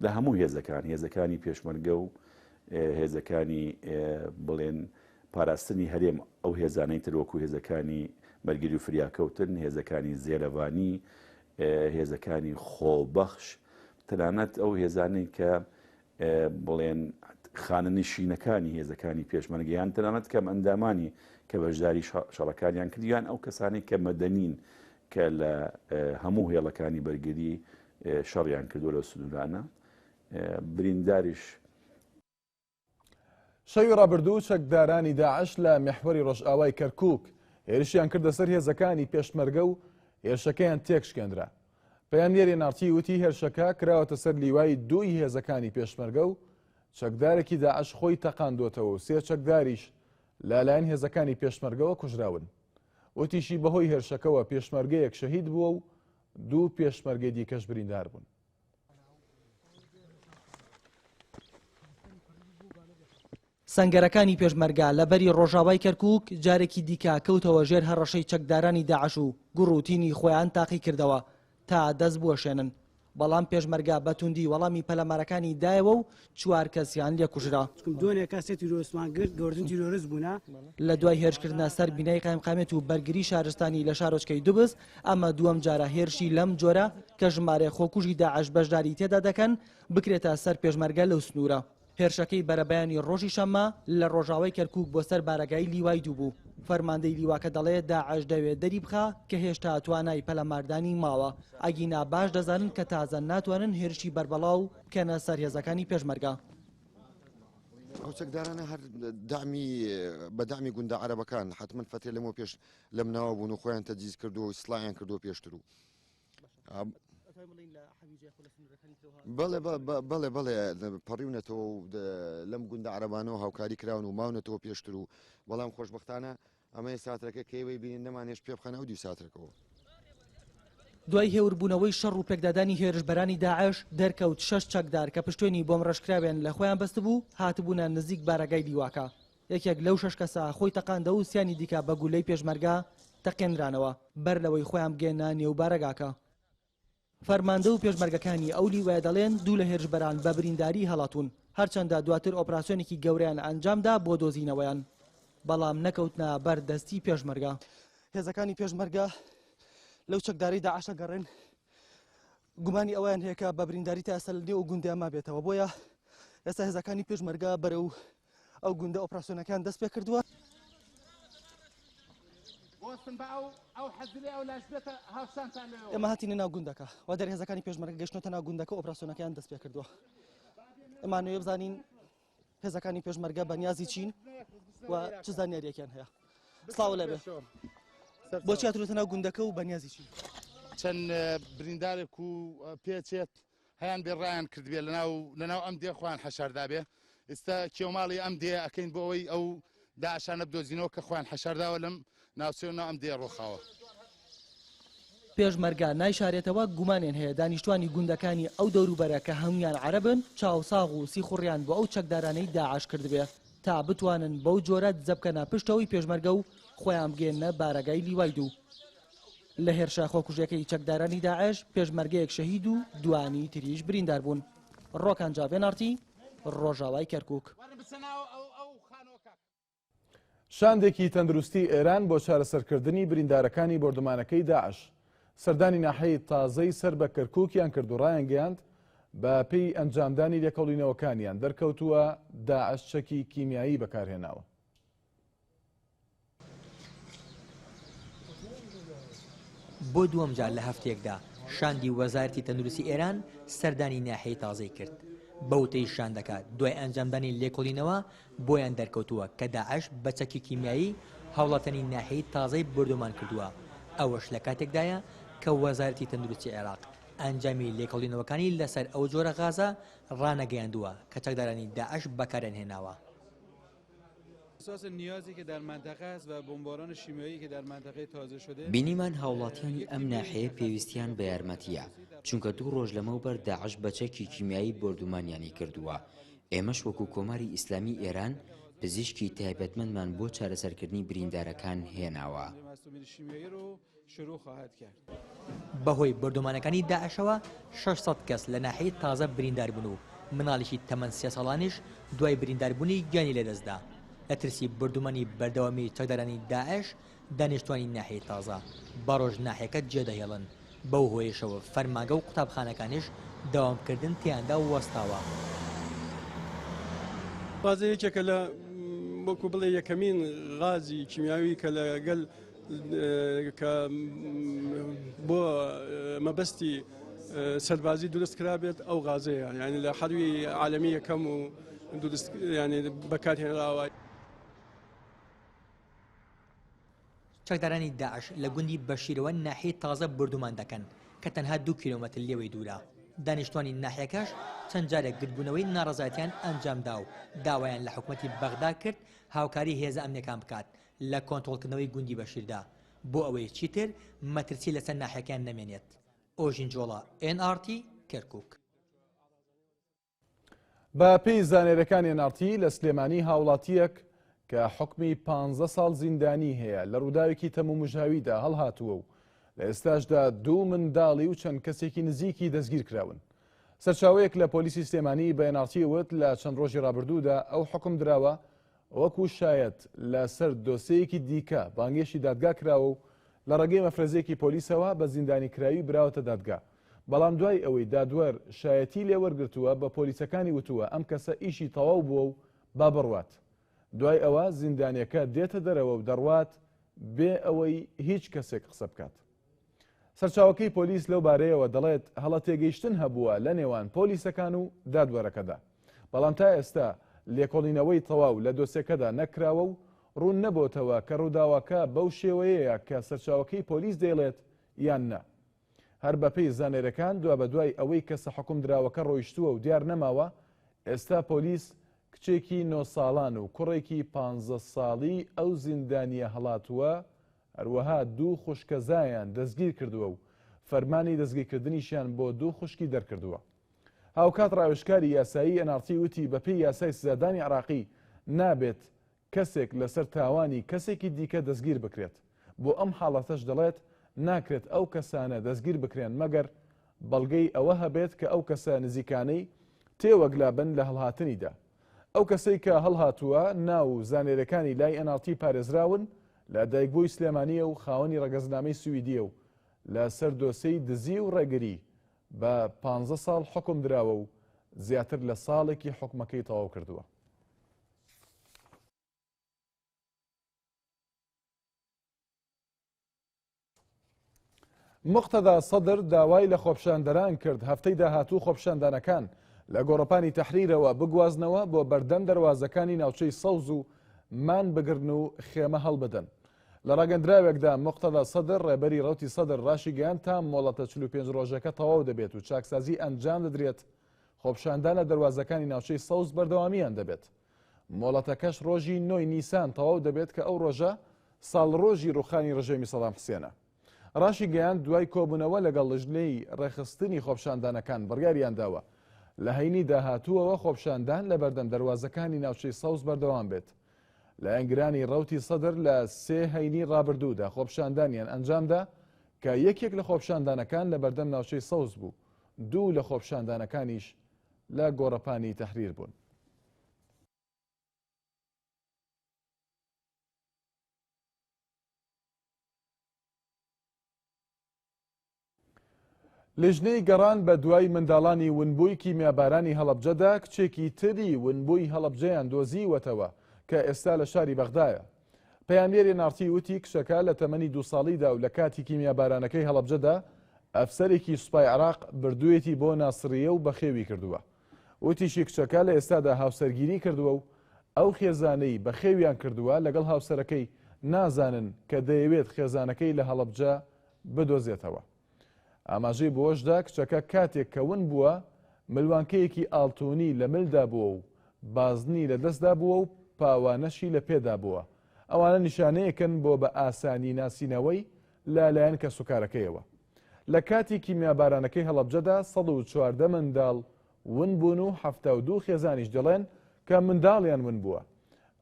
لە هەموو هێزەکان هێزەکانی پێشمەرگە و هێزەکانی بڵێن پاراستنی هەرێم ئەو هێزانەی تر وەکو هێزەکانی بەرگری و فریاکەوتن هێزەکانی زێرەڤانی هێزەکانی خۆبەخش تەنانەت ئەو هێزانەی کە بڵێن خانەنشینەکانی هێزەکانی پێشمەرگە یان تەنانەت کەم ئەندامانی کە بەشداری شەڕەکانیان کرد یان ئەو کەسانی کە مەدەنین کە لە هەموو هێڵەکانی بەرگری شەڕیان کردو لە سنوورانە برینداریش شەوی ڕابردوو چەکدارانی داعش لە میحوەری ڕۆژئاوای کەرکووک هێرشیان کردە سەر هێزەکانی پێشمەرگە و هێرشەکەیان تێکشکێندرا. پەیامنێری ئێن ئاڕ تی وتی هێرشەکە کراوەتە سەر لیوای دووی هێزەکانی پێشمەرگە و چەکدارێکی داعش خۆی تەقاندۆتەوە و سێ چەکداریش لەلایەن هێزەکانی پێشمەرگەوە کوژراون. وتیشی بەهۆی هێرشەکەوە پێشمەرگەیەک شەهید بووە و دوو پێشمەرگەی دیکەش بریندار بوون. سەنگەرەکانی پێشمەرگە لە بەری ڕۆژاوای کەرکووک جارێکی دیکە کەوتەوە ژێر هەڕەشەی چەکدارانی داعش و گوڕ و تینی خۆیان تاقیکردەوە تا دەست بوەشێنن، بەڵام پێشمەرگە بە توندی وەڵامی پەلامارەکانی دایەوە و چوار کەسیان لێکوژرا. دوێنێکە سێ تیرۆرستمان گرت، گەورەترین تیرۆرست بوونە. لە دوای هێرشکردنە سەر بینای قایمقامیەت و بەرگری شارستانی لە شارۆچکەی دوبز، ئەمە دووەم جارە هێرشی لەم جۆرە کە ژمارەیەک خۆکوژی داعش بەشداری تێدا دەکەن، بکرێتە سەر پێشمەرگە لەو سنوورە. هێرشەکەی بەرەبەیانی ڕۆژی شەممە لە ڕۆژاوای کەرکووک بۆ سەر بارەگای لیوای دوو بوو. فەرماندەی لیواکە دەڵێ داعش دەوێ دەری بخا کە هێشتا توانای پەلاماردانی ماوە، ئەگینا باش دەزانن کە تازە ناتوانن هێرشی بەربەڵاو بکەنە سەر هێزەکانی پێشمەرگە. ئەو چەکدارانە هەر دەعمی بە دەعمی گوندە عەرەبەکان حەتمەن فەترێ لەمەو پێش لەم ناوە بوون و خۆیان تەجهیز کردووە و سڵایان کردووە پێشتر و بەڵێ بەڵێ بەڵێ پەڕیونەتەوە و لەم گوندە عەرەبانەوە هاوکاری کراون و ماونەتەوە پێشتر و بەڵام خۆشببختانە ئەمە ساترەکە کەیوەی بینین نەمانێش پێ بخەنە ئەو دیو ساترەکەەوە. دوای هێوربوونەوەی شەڕ و پێکدادانی هێرشبەرانی داعش، دەرکەوت شەش چەکدار کە پشتێنی بۆمڕێژکراویان لە خۆیان بەستبوو، هاتبوونە نزیک بارەگای لیواکە. یەکێک لەو شەش کەسە خۆی تەقاندەوە و سیانی دیکە بە گوللەی پێشمەرگە تەقێنرانەوە، بەر لەوەی خۆیان بگەیەننە نێو بارەگاکە. فەرماندە و پێشمەرگەکانی ئەو لیوایە دەڵێن دوو لە هێرشبەران بە برینداری هەڵاتوون، هەرچەندە دواتر ئۆپراسیۆنێکی گەورەیان ئەنجامدا بۆ دۆزینەوەیان، بەڵام نەکەوتنە بەر دەستی پێشمەرگە. هێزەکانی پێشمەرگە لەو چەکدارەی داعش ئەگەڕێن، گومانی ئەوەیان هەیە کە بە برینداری تا ئێستا لە نێو ئەو گوندەیان مابێتەوە، بۆیە ئێستا هێزەکانی پێشمەرگە بەرەو ئەو گوندە ئۆپراسیۆنەکان دەست پێ کردووە. ئێمە هاتینە ناو گوندەکە و دەرهێزەکانی پێشمەرگە گەشتنەتە ناو گوندەکە ئۆپراسیۆنەکەیان دەست پێ کردووە. ئەمانەوێ بزانین هێزەکانی پێشمەرگە بەنیازی چین و چ زانیاریەکیان هەیە. سڵاو لەبێ بۆچی هاتوونەتە ناو گوندەکە و بەنیازی چین؟ چەند بریندارێک و پێچێت هەیان بێ ڕایان کردبێ لەناو لەناو ئەم دێ خۆیان حەشاردابێ ئێستا کێوماڵی ئەم دێ ئەکەین بۆ ئەوەی ئەو داعشانە بدۆزینەوە کە خۆیان حەشارداوە لەم ناوچەیە و ناو ئەم دێ ڕۆخاوە. پێشمەرگە نایشارێتەوە گومانیان هەیە دانیشتوانی گوندەکانی ئەو دەوروبەرە کە هەموویان عەرەبن چاوساغ و سیخوڕیان بۆ ئەو چەکدارانەی داعش کردبێ تا بتوانن بەو جۆرە دزە بکەنە پشتەوەی پێشمەرگە و خۆیان بگەیەننە بارەگای لیوای دوو. لە هێرشە خۆکوژیەکەی چەکدارانی داعش پێشمەرگەیەک شەهید و دوانی تریش بریندار بوون. ڕۆکان جاف، ئێن ئاڕ تی، ڕۆژاوای کەرکوک. شاندێکی تەندروستی ئێران بۆ چارەسەرکردنی بریندارەکانی بۆردومانەکەی داعش سەردانی ناحیەی تازەی سەر بە کەرکوکیان کرد و ڕایانگەیاند بە پێی ئەنجامدانی لێکۆڵینەوەکانیان دەرکەوتووە داعش چەکی کیمیایی بەکارهێناوە. بۆ دووەم جار لە هەفتەیەکدا شاندی وەزارەتی تەندروستی ئێران سەردانی ناحیەی تازەی کرد. بە وتەی شاندەکە، دوای ئەنجامدانی لێکۆڵینەوە بۆیان دەرکەوتووە کە داعش بە چەکی کیمیایی هاوڵاتیانی ناحیەی تازەی بۆردومان کردووە، ئەوەش لە کاتێکدایە کە وەزارەتی تەندروستی عێراق ئەنجامی لێکۆڵینەوەکانی لەسەر ئەو جۆرە غازە ڕانەگەیاندووە کە چەکدارانی داعش بەکاریان هێناوە. بینیمان هاوڵاتیانی ئەم ناحیەیە پێویستیان بە یارمەتییە، چونکە دوو ڕۆژ لەمەوبەر داعش بە چەکی کیمیایی بۆردومانیانی کردووە، ئێمەش وەکو کۆماری ئیسلامی ئێران پزیشکی تایبەتمەندمان بۆ چارەسەرکردنی بریندارەکان هێناوە. بەهۆی بۆردومانەکانی داعشەوە 600 کەس لە ناحیەی تازە بریندار بوون و مناڵێکی تەمەن سێ ساڵانیش دوای برینداربوونی گیانی لەدەستدا. لە ترسی بۆردومانی بەردەوامی چەکدارانی داعش، دانیشتوانی ناحیەی تازە بە ڕۆژ ناحیەکە جێدەهێڵن، بەو هۆیەشەوە فەرمانگە و قوتابخانەکانیش دەوامکردن تێیاندا وەستاوە. غازە یەکێکە لە وەکو بڵێ یەکەمین غازی کیمیاوی کە لەگەل کە بۆ مەبەستی سەربازی دروست کرابێت ئەو غازەیە یعنی لە حەروی عالەمی یەکەم و دروست یعنی بەکارهێنراوە. چەکدارانی داعش لە گوندی بەشیرەوە ناحیەی تازە بۆردومان دەکەن. کە تەنها دوو کیلۆمەتر لێوەی دوورە. دانیشتوانی ناحیەکەش چەند جارێک گردبوونەوەی ناڕەزایەتیان ئەنجامدا و داوایان لە حکومەتی بەغدا کرد هاوکاری هێزە ئەمنیەکان بکات لە کۆنترۆڵکردنەوەی گوندی بەشیردا بۆ ئەوەی چیتر مەترسی لەسەر ناحیەکەیان نەمێنێت. ئۆژین جۆڵا، ئێن ئاڕ تی، کەرکوک. بە پێی زانیاریەکانی ئێن ئاڕ تی لە سلێمانی هاوڵاتیەک کە حوکمی 15 ساڵ زیندانی هەیە لە ڕووداوێکی تەمومژاویدا هەڵهاتووە و لە ئێستاشدا دوو منداڵی و چەند کەسێکی نزیکی دەستگیر کراون. سەرچاوەیەک لە پۆلیسی سلێمانی بە ئێن ئاڕ تی وت لە چەند ڕۆژی ڕابردوودا ئەو حوکم دراوە وەکو شایەت لەسەر دۆسێیەکی دیکە بانگێشتی دادگا کراوە و لە ڕێگەی مەفرەزەیەکی پۆلیسەوە بە زیندانیکراوی براوەتە دادگا، بەڵام دوای ئەوەی دادوەر شایەتی لێ وەرگرتووە بە پۆلیسەکانی وتووە ئەم کەسە ئیشی تەواو بووە و با بڕوات. دوای ئەوە زیندانیەکە دێتە دەرەوە و دەڕوات بێ ئەوەی هیچ کەسێک قسە بکات. سەرچاوەکەی پۆلیس لەو بارەیەوە دەڵێت هەڵە تێگەیشتن هەبووە لە نێوان پۆلیسەکان و دادوەرەکەدا، بەڵام تا ئێستا لێکۆڵینەوەی تەواو لە دۆسێکەدا نەکراوە و ڕوون نەبۆتەوە کە ڕووداوەکە بەو شێوەیەیە کە سەرچاوەکەی پۆلیس دەیڵێت یان نا. هەر بەپێی زانێرەکان دوابەدوای ئەوەی کەسە حوکمدراوەکە ڕۆیشتووە و دیار نەماوە، ئێستا پۆلیس کچێکی نۆ ساڵان و کوڕێکی پانزە ساڵی ئەو زیندانییە هەڵاتووە هەروەها دوو خوشکەزایان دەستگیرکردووە و فەرمانی دەستگیرکردنیشیان بۆ دوو خوشکی دەرکردووە. هاوکات ڕاوێژکاری یاسایی NRT وتی بەپێی یاسای سزادانی عێراقی نابێت کەسێک لەسەر تاوانی کەسێکی دیکە دەستگیر بکرێت، بۆ ئەم حاڵەتەش دەڵێت ناکرێت ئەو کەسانە دەستگیر بکرێن مەگەر بەڵگەی ئەوە هەبێت کە ئەو کەسە نزیکانەی تێوەگلابن لە هەڵهاتنیدا. ئەو کەسەی کە هەڵهاتووە ناو و زانێرەکانی لای NRT پارێزراون، لە دایکبووی سلێمانییە و خاوەنی ڕەگەزنامەی سویدییە و لە سەر دۆسێی دزی و ڕێگری بە پانزە ساڵ حوکم دراوە و زیاتر لە ساڵێکی حوکمەکەی تەواو کردووە. موقتەدا سەدر داوای لە خۆپیشاندەران کرد هەفتەی داهاتوو خۆپیشاندانەکان لە گۆڕەپانی تەحریرەوە بگوازنەوە بۆ بەردەم دەروازەکانی ناوچەی سەوز و مان بگرن و خێمە هەڵبدەن. لە ڕاگەندراوێکدا موقتەدا سەدر ڕێبەری ڕەوتی سەدر ڕاشیگەیاند تا مۆڵەتە 45 ڕۆژەکە تەواو دەبێت و چاکسازی ئەنجام دەدرێت خۆپیشاندان لە دەروازەکانی ناوچەی سەوز بەردەوامیان دەبێت. مۆڵەتەکەش ڕۆژی نۆی نیسان تەواو دەبێت کە ئەو ڕۆژە ساڵڕۆژی ڕوخانی ڕژێمی سەدام حسێنە. ڕاشیگەیاند دوای کۆبوونەوە لەگەڵ لژنەی ڕێکخستنی خۆپیشاندانەکان بڕیاریانداوە لە هەینی داهاتووەوە خۆپیشاندان لەبەردەم دەروازەکانی ناوچەی سەوز بەردەوام بێت. لایەنگرانی ڕەوتی سەدر لە سێ هەینی ڕابردوودا خۆپیشاندانیان ئەنجامدا کە یەکێک لە خۆپیشاندانەکان لەبەردەم ناوچەی سەوز بوو، دوو لە خۆپیشاندانەکانیش لە گۆڕەپانی تەحریر بوون. لیژنەی گەڕان بە دوای منداڵانی ونبووی کیمیابارانی هەڵەبجەدا کچێکی تری ونبووی هەڵەبجەیان دۆزیوەتەوە کە ئێستا لە شاری بەغدایە. پەیامنێری ئێن ئاڕ تی وتی کچەکە لە تەمەنی دوو ساڵیدا و لە کاتی کیمیابارانەکەی هەڵەبجەدا ئەفسەرێکی سوپای عێراق بردوویەتی بۆ ناسریە و بەخێوی کردووە. وتیشی کچەکە لە ئێستادا هاوسەرگیری کردووە و ئەو خێزانەی بەخێویان کردووە لەگەڵ هاوسەرەکەی نازانن کە دەیەوێت خێزانەکەی لە هەڵەبجە بدۆزێتەوە. ئاماژەی بەوەشدا کچەکە کاتێک کە ون بووە ملوانکەیەکی ئاڵتونی لە ملدا بووە و بازنی لە دەستدا بووە و پاوانەشی لە پێدا بووە، ئەوانە نیشانەیەکن بۆ بە ئاسانی ناسینەوەی لە لایەن کەسوکارەکەیەوە. لە کاتی کیمیابارانەکەی هەڵەبجەدا 114 منداڵ ون بوون و 72 خێزانیش دەڵێن کە منداڵیان ون بووە.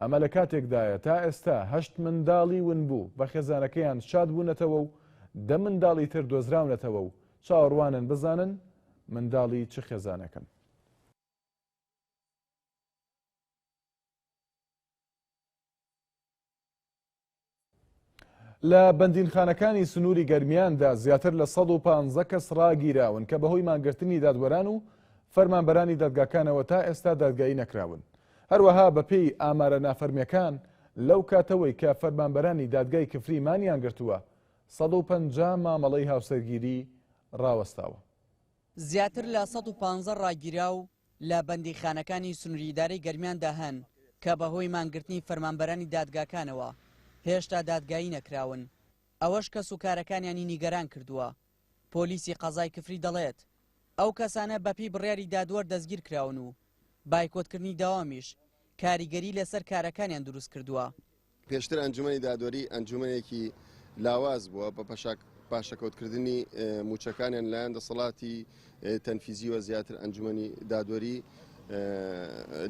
ئەمە لە کاتێکدایە تا ئێستا هەشت منداڵی ونبوو بە خێزانەکەیان شاد بوونەتەوە و دە منداڵی تر دۆزراونەتەوە و چاوەڕوانن بزانن منداڵی چ خێزانێکن. لە بەندینخانەکانی سنووری گەرمیاندا زیاتر لە 115 کەس ڕاگیراون کە بەهۆی مانگرتنی دادوەران و فەرمانبەرانی دادگاکانەوە تا ئێستا دادگایی نەکراون. هەروەها بەپێی ئامارە نافەرمیەکان لەو کاتەوەی کە فەرمانبەرانی دادگای کفری مانیان گرتووە 150 مامەڵەی هاوسەرگیری ڕاوەستاوە. زیاتر لە 115 ڕاگیراو لە بەندیخانەکانی سنووری ئیدارەی گەرمیاندا هەن کە بەهۆی مانگرتنی فەرمانبەرانی دادگاکانەوە هێشتا دادگایی نەکراون، ئەوەش کەسوکارەکانیانی نیگەران کردووە. پۆلیسی قەزای کفری دەڵێت، ئەو کەسانە بەپێی بڕیاری دادوەر دەستگیرکراون و بایکۆتکردنی دەوامیش کاریگەری لەسەر کارەکانیان دروستکردووە. پێشتر ئەنجومەنی دادوەری ئەنجومەنێکی لاواز بووە بە پاشەکەوتکردنی مووچەکانیان لایەن دەسەڵاتی تەنفیزیوە زیاتر ئەنجومەنی دادوەری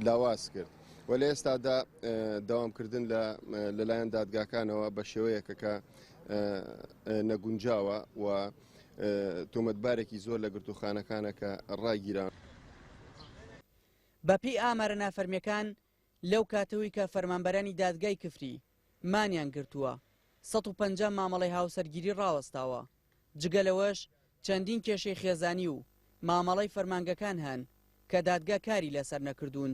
لاواز کرد و لە ئێستادا داوامکردن لەلایەن دادگاکانەوە بە شێوەیەکە کە نەگونجاوە و تۆمەتبارێکی زۆر لە گرتوخانەکانە کە ڕاگیران. بەپێی ئامارە نافەرمیەکان لەو کاتەوەی کە فەرمانبەرانی دادگای کفری مانیان گرتووە، 150 مامەڵەی هاوسەرگیری ڕاوەستاوە، جگە لەوەش چەندین کێشەی خێزانی و مامەڵەی فەرمانگەکان هەن کە دادگا کاری لەسەر نەکردوون.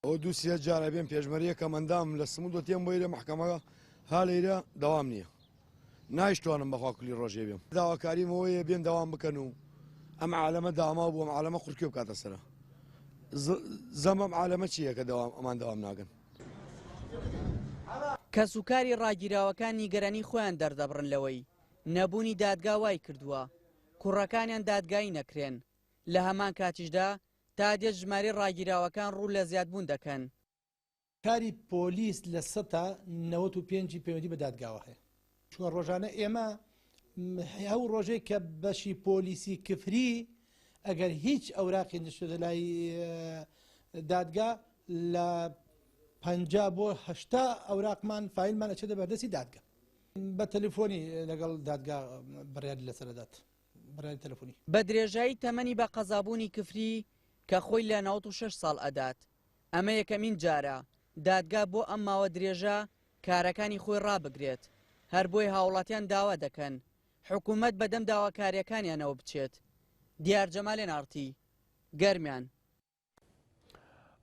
ئەوە دوو سێ جارە بێم پێشمەرگە کەم ئەندامم لە سمولدۆ تێم بۆ ئیرە مەحکەمە ها لەیرە دەوام نییە نایشتوانم بەخوا کولی ڕۆژێ بێم داواکاریم ئەوەیە بێن دەوام بکەن و ئەم عالەمە داماو بوو ئەم عالەمە قورکوێ بکاتە سەرە زەم ئەم عالەمە چییە کە دەوام ئەمان دەوام ناگەن. کەسوکاری ڕاگیراوەکان نیگەرانی خۆیان دەردەبڕن لەوەی نەبوونی دادگا وایکردووە کوڕەکانیان دادگایی نەکرێن، لە هەمان کاتیشدا تا دێت ژمارەی ڕاگیراوەکان ڕوو لە زیادبوون دەکەن. کاری پۆلیس لە سەتا 95 ی پەیوەندی بە دادگاوە هەیە، چونکە ڕۆژانە ئێمە ئەو ڕۆژەی کە بەشی پۆلیسی کفری ئەگەر هیچ ئەوراقی نشتۆتە لای دادگا لە 50 بۆ 80 ئەوراقمان فایلمان ئەچێتە بەردەستی دادگا بە تەلەفۆنی لەگەڵ دادگا بڕیاری لەسەر دەدات. بڕیاری تەلەفۆنی. بە درێژایی تەمەنی بە قەزابوونی کفری کە خۆی لە 96 ساڵ ئەدات، ئەمە یەکەمین جارە دادگا بۆ ئەم ماوە درێژە کارەکانی خۆی ڕابگرێت، هەر بۆیە هاوڵاتیان داوا دەکەن حکومەت بەدەم داواکارییەکانیانەوە بچێت. دیار جەمال ئێن ئاڕ تی، گەرمیان.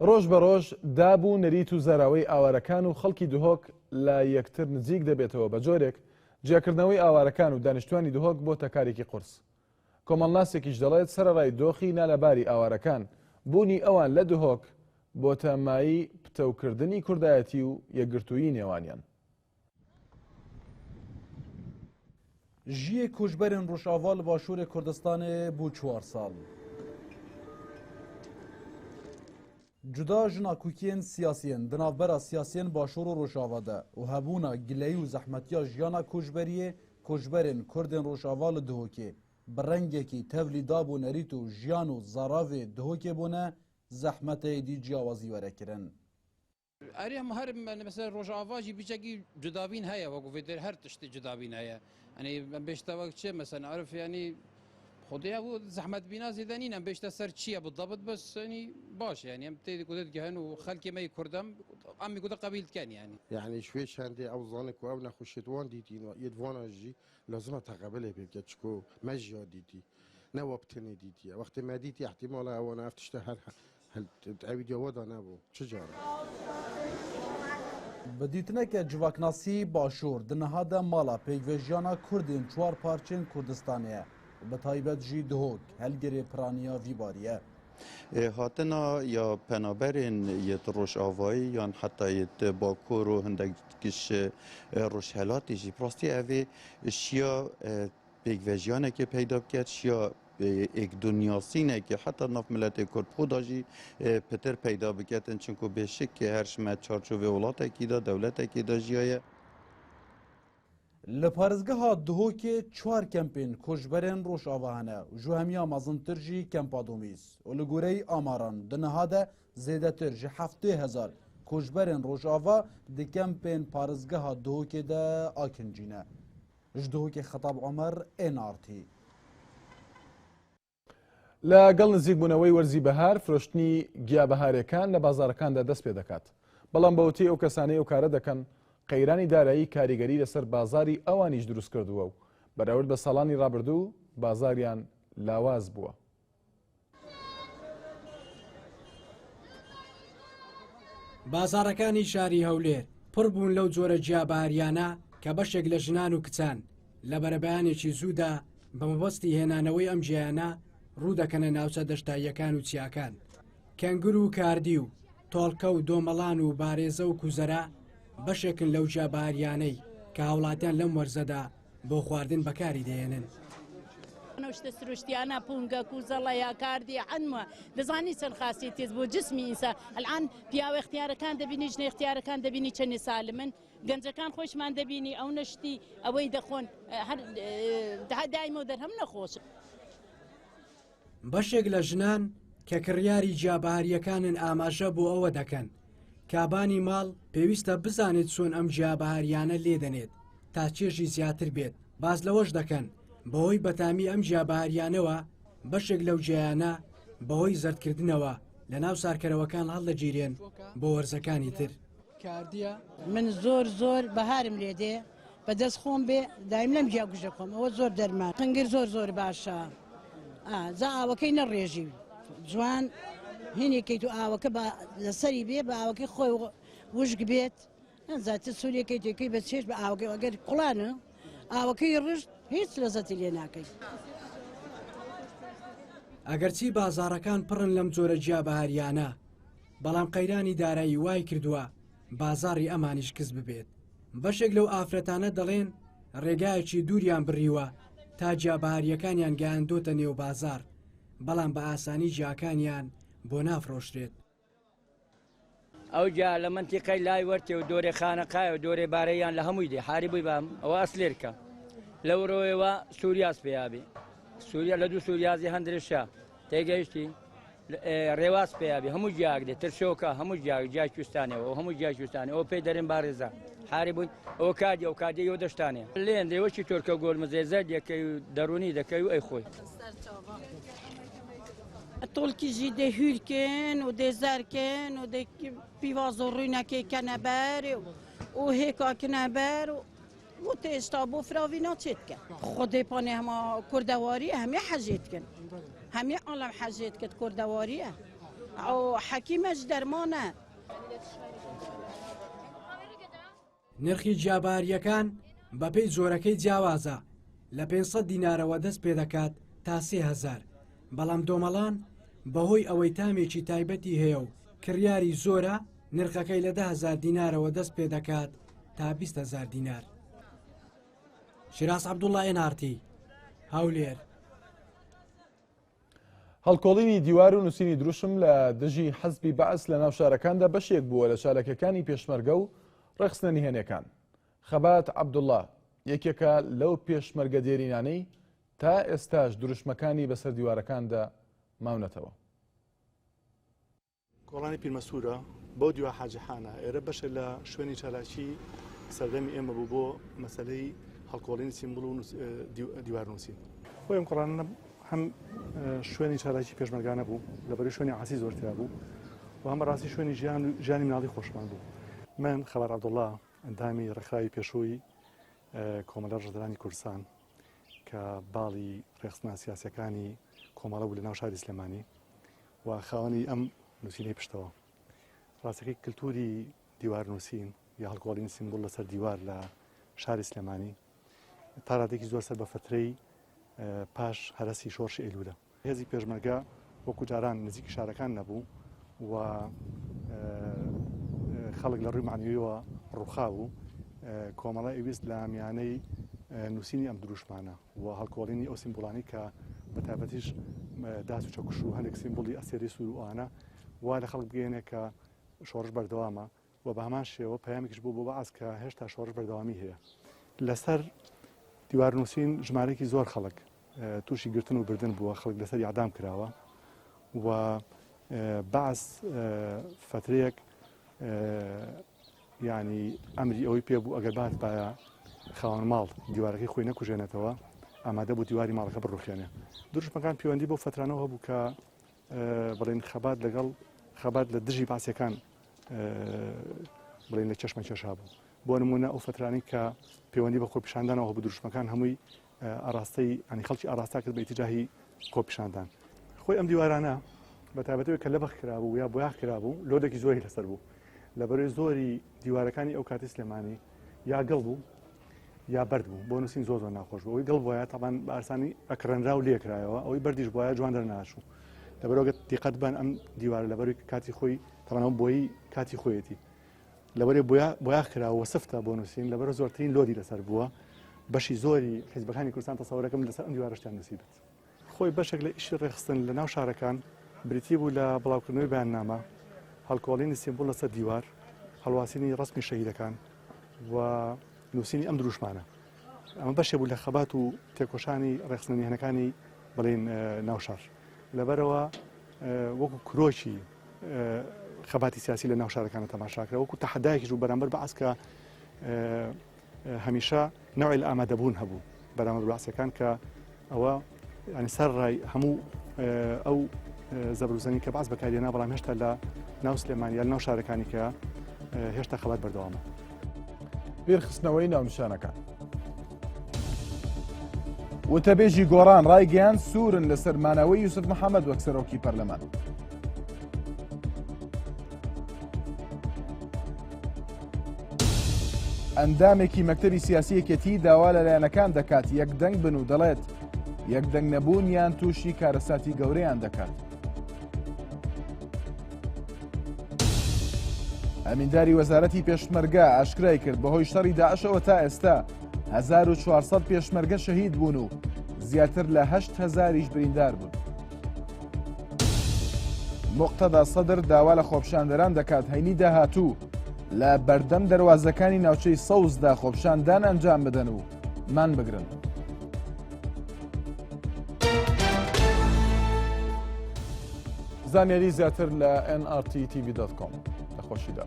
ڕۆژ بە ڕۆژ داب و نەریت و زاراوەی ئاوارەکان و خەڵکی دهۆک لە یەکتر نزیک دەبێتەوە بە جۆرێک جیاکردنەوەی ئاوارەکان و دانیشتوانی دهۆک بۆتە کارێکی قورس. کۆمەڵناسێکیش دەڵێت سەرەڕای دۆخی نالەباری ئاوارەکان، بوونی ئەوان لە دهۆک بۆتە مایەی پتەوکردنی کوردایەتی و یەکگرتوویی نێوانیان. ژیێ کۆچبەرên Rojava li Başûrê Kurdistanê bû çwar sal. Cuda ji nakokiyên siyasiyên di navbera siyasiyên Başûr û Rojava de û hebûna gileyî û zehmetiya jiyana koçberiyê, koçberên Kurdên Rojava li Dihokê bi rengekî tevlî dab û nerît û jiyan û zaravê Dihokê bûne, zehmet e êdî ciyawazî were kirin. Erê em her mesela Rojava jî biçekî cudabîn heye wek vê der her tiştê cudabîn heye. Yanî em bêjte wek çi mesela arif yanî Xwedê ev zehmet bîna zêde nîn em bêjte ser çi ye bi dabit bes yanî baş e yanî em tê ku digehin û xelkê me yê Kurd em em ê ku qebîl dikin yanî. Yanî ji wê çendê ew zanin ku ew nexweşiyê di wan dîtîn û yê di wan jî lazim e teqebelê pê bike çiko me jî ya dîtî ne wa bi tenê dîtiye. Wextê me dîtî îhtîmala ewana ev tişte her Ewîdiya we de nebû çi car e. Bi dîtineke civaknasî Başûr di niha de mala pêkvejiyana Kurdên çwar parçên Kurdistanê ye û bi taybet jî Dihok helgirê piraniya vî barî ye. Hatina ya penaberên yê di Rojavayê yan heta yê di Bakur û hindek giş Rojhelatê jî bi rastî evê şiya pêkvejiyanekê peyda bike, şiya êkdunyasînekê heta nav miletê Kurd xwe da jî pitir peyda biketin çimku bêşik her ji me çarçovê welatekî de, dewletekê de jiyaye. Li parêzgeha Duhokê çar kempên koçberên Rojava hene û ji hemiya mezintir jî Kempa Domîz û li goreyî amaran di niha de zêdetir ji 70,000 koçberên Rojava di kempên parêzgeha Duhokê de akincî ne. Ji Duhokê Xetab Omer, NRT. لەگەڵ نزیکبوونەوەی وەرزی بەهار فرۆشتنی گیا بەهارێکان لە بازاڕەکاندا دەست پێ دەکات، بەڵام بەوتەی ئەو کەسانەی ئەو کارە دەکەن قەیرانی دارایی کاریگەری لەسەر بازاری ئەوانیش دروست کردووە و بەراورد بە ساڵانی ڕابردوو بازاریان لاواز بووە. بازاڕەکانی شاری هەولێر پڕ بوون لەو جۆرە گیا بەهاریانە کە بەشێک لە ژنان و کچان لە بەرەبەیانێکی زوودا بە مەبەستی هێنانەوەی ئەم گیایانە ڕوو دەکەنە ناوچە دەشتاییەکان و چیاکان. کەنگر و کاردی و تۆڵکە و دۆمەڵان و بارێزە و کوزەرە بەشێکن لەو گیا بەهاریانەی کە هاوڵاتیان لەم وەرزەدا بۆ خواردن بەکاری دەهێنن. ئەو شتە سروشتیانە پونگە کوزەڵەیە کاردیە عەنمە دەزانی چەند خاسیەتیەت بۆ جسمی ئینسان ئەلعان پیاوە ئیختیارەکان دەبینی ژنە ئیختیارەکان دەبینی چەندی سالمن گەنجەکان خۆشمان دەبینی ئەو نەشتی ئەوەی دەخۆن هەر دایمە و دەرهەم نەخۆشن. بەشێک لە ژنان کە کڕیاری جیابەهارییەکانن ئاماژە بۆ ئەوە دەکەن، کابانی ماڵ پێویستە بزانێت چۆن ئەم جیابەهارییانە لێدەنێت تا چێژی زیاتر بێت، باس لەوەش دەکەن، بەهۆی بەتامی ئەم جیابەهارییانەوە بەشێک لەو جیایانە بەهۆی زەردکردنەوە لەناو سارکەرەوەکان هەڵدەگیرێن بۆ وەرزەکانی تر. کاردیە. من زۆر زۆر بەهارم لێ دێ بە دەست خۆم بێ دایم لەم گیا گوژە خۆم ئەوە زۆر دەرمان قنگر زۆر زۆر باشە جا ئاوەکەی نەڕێژی جوان هینێکەیت و ئاوەکە بە لەسەری بێ بە ئاوەکەی خۆی وشک بێت زیاتر سوورەکەی تێکەی بە چێژ بە ئاوەکەی ئەگەر کوڵانە ئاوەکەی ڕشت هیچ لەزەتی لێ ناکەی. ئەگەرچی بازاڕەکان پڕن لەم جۆرە گیا بەهارییانە، بەڵام قەیرانی دارایی وایکردووە بازاڕی ئەمانیش کز ببێت. بەشێک لەو ئافرەتانە دەڵێن ڕێگایەکی دووریان بڕیوە تا گیابەهارییەکانیان گەیاندۆتە نێو بازاڕ، بەڵام بە ئاسانی گیاکانیان بۆ نافرۆشرێت. ئەو گیا لە مەنتیقەی لای وەرتێ و دۆرێ خانەقایە و دۆرێ بارەیان لە هەمووی دێ حاری بووی بام ئەوە ئەسلێرکە لەو ڕۆیەوە سووریاس پێیابێ سووریا لە دوو سووریازی هەندرشە تێگەیشتی ڕێواس پێیابی هەموو گیاک دێ ترشۆکە هەموو گیاک گیای کوێستانەوە هەموو گیای کوێستانەوە ئەوە پێی دەرێن بارێزە حاری بووی ئەوە کادی ئەو کادی ئەو دەشتانێ لێن دێ وەکی تۆرکە گۆلمزێ زەردێکەی و دەڕوونی دەکەی و ئەی خۆی. تۆڵکی ژی دێ هویرکن و دێ زەرکن و دێ پیواز و ڕوینەکەی کەنە بەر و هێکا کنە بەر و و تێشتا بۆ فراوینا چێت کە خودێ پانێ هەما کوردەواریە هەمێ حەژێت کن هەمێ عالم حەژێت کرد کوردەواریە ئەو حەکیمەش دەرمانە. نرخی جیابارییەکان بەپێی جۆرەکەی جیاوازە، لە 500 دینارەوە دەست پێدەکات تا 3000، بەڵام دۆمەڵان بەهۆی ئەوەی تامێکی تایبەتی هەیە و کڕیاری زۆرە، نرخەکەی لە 10,000 دینارەوە دەست پێدەکات تا 20,000 دینار. شیراز عەبدوڵڵا، ئێن ئاڕ تی، هەولێر. هەڵکۆڵینی دیوار و نووسینی دروشم لە دژی حەزبی بەعس لە ناو شارەکاندا بەشێک بووە لە چالاکیەکانی پێشمەرگە و ڕێکخستنە نهێنیەکان. خەبات عەبدوڵڵا یەکێکە لەو پێشمەرگە دێرینانەی تا ئێستاش دروشمەکانی بەسەر دیوارەکاندا ماونەتەوە. کۆڵانی پیرمەسوورە بەو دیوە حاجی حانە، ئێرە بەشێ لە شوێنی چالاکی سەردەمی ئێمە بوو بۆ مەسەلەی هەڵکۆڵینی سیمبول و دیوارنووسین. خۆی ئەم کۆڵانە هەم شوێنی چالاکی پێشمەرگانە بوو، لەبەرەی شوێنی عاسی زۆر تیا بوو و هەم بەڕاستی شوێنی ژیان و ژیانی مناڵی خۆشمان بوو. من خەبات عەبدوڵڵا، ئەندامی ڕێکخراوی پێشووی کۆمەڵەی ڕەشدەرانی کوردستان کە باڵی ڕێکخستنە سیاسییەکانی کۆمەڵە بوو لە ناو شاری سلێمانی، و خاوەنی ئەم نووسینەی پشتەوە. ڕاستەکەی کلتوری دیوار نووسین یا هەڵکۆڵینی سیمبول لەسەر دیوار لە شاری سلێمانی تا ڕادێکی زۆر سەر بە فترەی پاش هەرەسی شۆڕشی ئەیلولە. هێزی پێشمەرگە وەکو جاران نزیکی شارەکان نەبوو و خەڵک لە ڕووی معنیەوە ڕووخا بوو کۆمەڵە ئەویست لە میانەی نووسینی ئەم دروشمانە و هەڵکۆڵینی ئەو سیمبوڵانەی کە بە تایبەتیش داس و چەکوش و هەندێک سیمبوڵی ئەستێرەی سوور و ئەوانە وا لە خەڵک بگەیەنێ کە شۆڕش بەردەوامە و بە هەمان شێوە پەیامێکیش بوو بۆ بەعس کە هێشتا شۆڕش بەردەوامی هەیە. لەسەر دیوار نووسین ژمارەیەکی زۆر خەڵک تووشی گرتن و بردن بووە، خەڵک لەسەر یادام کراوە و بەعس فترەیەک یانی ئەمری ئەوەی پێ بوو ئەگەر بهاتبایە خاوەن ماڵ دیوارەکەی خۆی نەکوژێنێتەوە ئامادە بوو دیواری ماڵەکە بڕوخێنێ. دروشمەکان پەیوەندی بەو فەترانەوە هەبوو کە بڵێن خەبات لەگەڵ خەبات لە دژی بەعسیەکان بڵێن لە کێشمەکێشا بوو. بۆ نمونە ئەو فەترانەی کە پەیوەندی بە خۆپیشاندانەوە هەبوو دروشمەکان هەمووی ئاراستەی ینی خەڵکی ئاراستە کرد بە ئیتیجاهی خۆپیشاندان. خۆی ئەم دیوارانە بە تایبەتەوەی کە لەبخ کرابوو یا بۆیاخ کرابوو لۆدێکی زۆری لەسەر بوو لەبەرەی زۆری دیوارەکانی ئەو کاتی سلێمانی یا گڵ بوو یا بەرد بوو بۆ نووسین زۆر زۆر ناخۆش بوو ئەوەی گڵ بۆیە تاوان بە ئاسانی ئەکڕێنرا و لێکرایەوە ئەوەی بەردیش بۆیە جوان دەرناچوو لەبەرەوە دیقەت بن ئەم دیوارە لەبەروی کاتی خۆی تەمەنەوە بۆی کاتی خۆیەتی لەبەرێ بۆیاخ کراوە سفتە بۆ نووسین لەبەرە زۆرترین لۆدی لەسەر بووە بەشی زۆری حیزبەکانی کوردستان تەسەوەرەکەم لەسەر ئەم دیوارەشتیان نووسیبێت. خۆی بەشێک لە ئیشی ڕێکخستن لە ناو شارەکان بریتی بوو لە بڵاوکردنەوەی بەیاننامە، هەڵکۆڵینی سیمبول لەسەر دیوار، هەڵواسینی ڕەسمی شەهیدەکان و نووسینی ئەم دروشمانە. ئەمە بەشێ بوو لە خەبات و تێکۆشانی ڕێکخستنە میهەنەکانی بڵێین ناو شار. لەبەرئەوە وەکو کرۆکی خەباتی سیاسی لە ناو شارەکانە تەماشاکرا، وەکو تەحەدایەکیش بوو بەرامبەر بەعس کە هەمیشە نەوعی لە ئامادەبوون هەبوو بەرامبەر بەعسیەکان کە ئەوە ینی سەر ڕای هەموو ئەو زەبروزەنی کە باز بەکارێنا بەڵام هێشتا لە ناو سلێمانی یا ناو شارەکانی کە هێشتا خەبات بەردەوامە. بیرخستنەوەی ناونیشانەکان. وتەبێژی گۆڕان ڕایگەیاند سوورن لەسەر مانەوەی یوسف محەممەد وەک سەرۆکی پەرلەمان. ئەندامێکی مەکتەبی سیاسی یەکێتی داوا لە لایەنەکان دەکات یەکدەنگ بن و دەڵێت یەکدەنگ نەبوونیان تووشی کارەساتی گەورەیان دەکات. ئەمینداری وەزارەتی پێشمەرگە ئاشکرای کرد بەهۆی شەڕی داعشەوە تا ئێستا 1400 پێشمەرگە شەهید بوون و زیاتر لە 8 هزاریش بریندار بوون. موقتەدا سەدر داوا لە خۆپیشاندەران دەکات هەینی داهاتوو لە بەردەم دەروازەکانی ناوچەی سەوزدا خۆپیشاندان ئەنجام بدەن و مان بگرن. زانیاری زیاتر لە nrttv.com لە خۆشیدا.